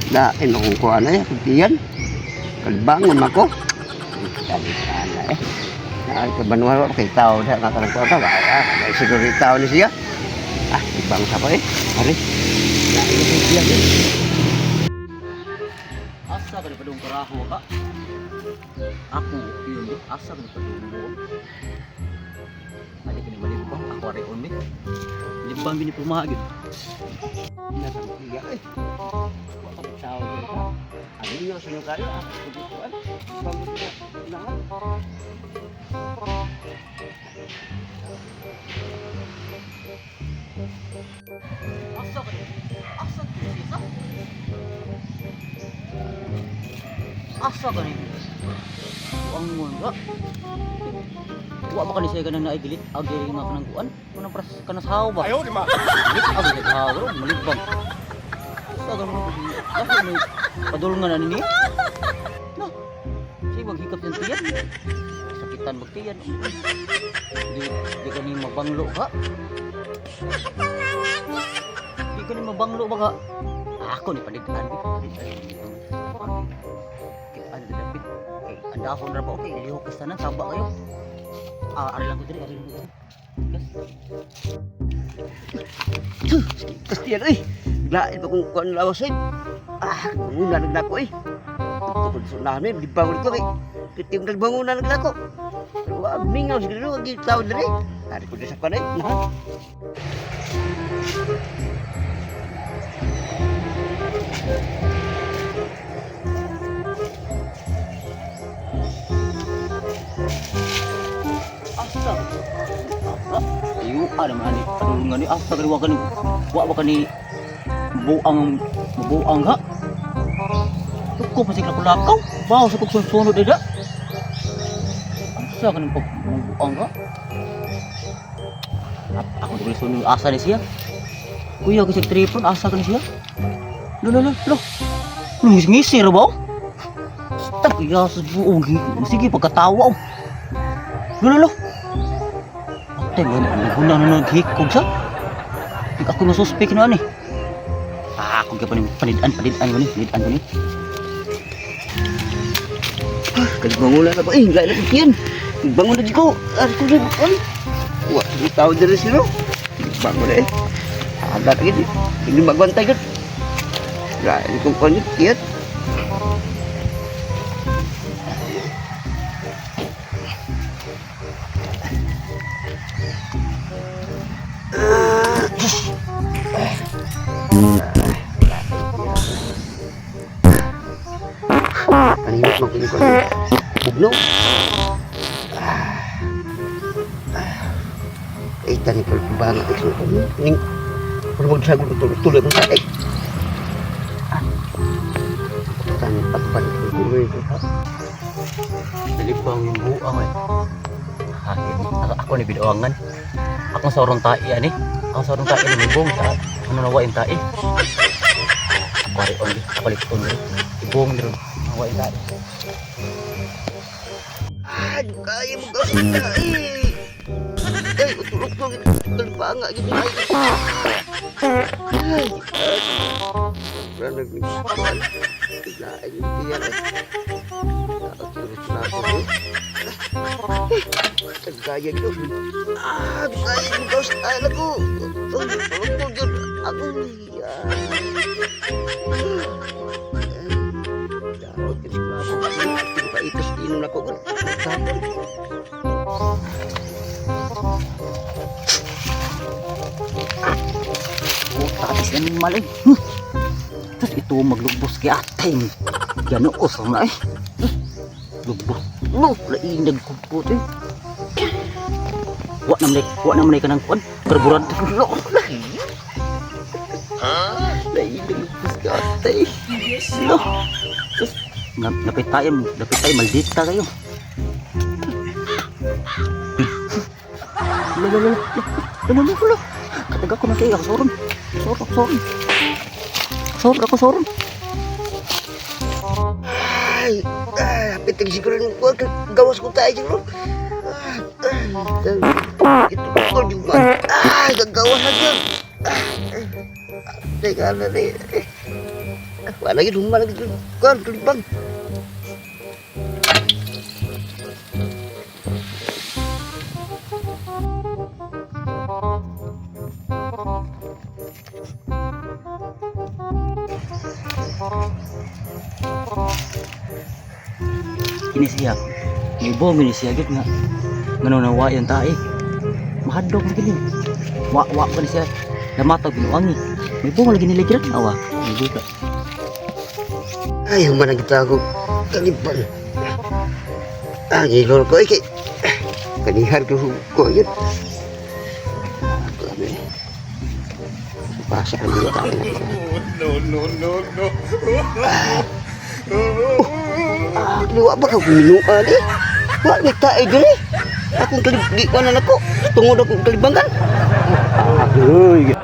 Lain akong kuha na eh, kuntiyan. Kalbangon ako. Dali na eh. Ay, kabanuhan ko kay tao na nga kanang kuha ka. Ah, ay, siguro yung tao ni siya. Ah, ibang sa ko eh. Ari. Lain akong siya eh. Asa ka na padung karaho ka? Ako yun di. Asa ka na padung mo? Adi ka ni malibang. Ako ari on ni. Libang gini pumahagin. Nasa siya eh. Wa pa tao dito. Ano niyo sunod kayo? Ah, pagkuan. Bangon na. Na. Asa ka ni? Asa ka ni? Asa? Asa ka ni? Buang ka. Wa ba ka ni siya ganang naigilit? Agi nga kanang kuan? Kanang pras kanang sahaw ba? Ayaw, di ma. Gilit agi sa sahaw bro, malibang. Asa ka ni? Asa ni? Padulngan na ni? No. Sige maghikap ng tiyan. Sakitan magtiyan. Di di ka ni mabanglo ka. Di ka ni mabanglo ba ka? Ako ni palitan. Ano dapit? Eh, andahon ra ba okay, lihok ka sana saba kayo. Ah, ari lang ko diri, ari lang ko diri. Gas. Kastiyan eh. Lain pa kung kuan lawas eh. Ah, bangunan na ko eh. Tukod sa namin, di bangon ko eh. Kitim na bangunan na ko. Pero wa mingaw siguro ang tao diri. Ari ko sa kuan eh. Nah. Asa. Ayo, ada man ni padulungan ni asa kani wa kani wa ba kani buang buang ha. Tuko pa sila kulakaw. Bawo sa kog sunod dida. Asa kani pag buang ha. Ako di sunod asa ni siya. Kuya kasi tripod asa kani siya. Lo lo lo lo. Lo ngisi ra ba? Stop ya sa buong. Sige pagkatawa. Oh. Lo lo lo. Patay mo na, naguna na naghikog sa. Hindi ako masuspek na ani. Ah, ako kaya panidan, panidan ko ni, panidan ko ni. Kalbangunan na ko eh. Lain na ko yan. Bangon na di ko. Ari ko sa kuan. Wa di tao diri siro. Bangon na eh. Agad agad eh. Hindi magwantay gud. Lain kong kuan yun. Kanina man ko kuan. Bugno. Eh, tani ko bang ito. Ning pero magsagot ko tuloy kong tae. Tani pagpan ko ito. Dalibang yung buang eh. Hangin. Ako, ako ni binuangan. Ako sa orong tae ani. Ako sa orong tae ni ibong sa ano nawa yung tae. Ako ari on di, ako lipon di. Ibong di ron. Nawa yung tae. Ah, kaya mo gawin na eh. Ay, utulog-tulog ito. Kalbanga, gito ay. Ay, wala nagmigsuan. Biglaan yung tiyan eh. Nakatulog na ako eh. Kagaya nyo. Ah, kaya mo gawin sa tayo ko. Utulog-tulog yun. Ako niya. Dapat kasi Paitas inom na ko. Tapos. Oh, tatis na ni malay. Tapos ito maglubos kay atay. Ganoos na eh. Lubos. No, lainag ko po eh. Wa naman ka ng kuan. Karburador. Lo, lain. Lainag lubos kay atay. Lo. Tapos, napit tayo, maldita kayo. Lo, lo, lo, lo, lo, lo, lo, lo. Kataga ko na kayo, ako soron. Soron, ako soron. Soron, ako soron. Ay, ay, hapit ang siguro ng kuwan. Gawas ko tayo siguro. Ah, ay, ito ko yung ay, gagawas na dyan. Ah, ay, teka na rin. Wala lagi human lagi. Kuan kalibang. Kini siya. May ni siya gid nga. Ngano na wa yan tae. Mahadlok man gini. Wa wa pa ni siya. Lamatag binuangi. May buong lagi nila gira awa. May buka. Ay, human ang kita ako. Kalibang. Ah, gilor ko eh. Kanihan ko ko yun. Ako ano eh. Pasa ang mga tao na. No, no, no, no. Ah, liwa ba ka minuan eh? Wa ni tae diri. Akong kalib di ko na nako. Tungod akong kalibangan. Ah, uy.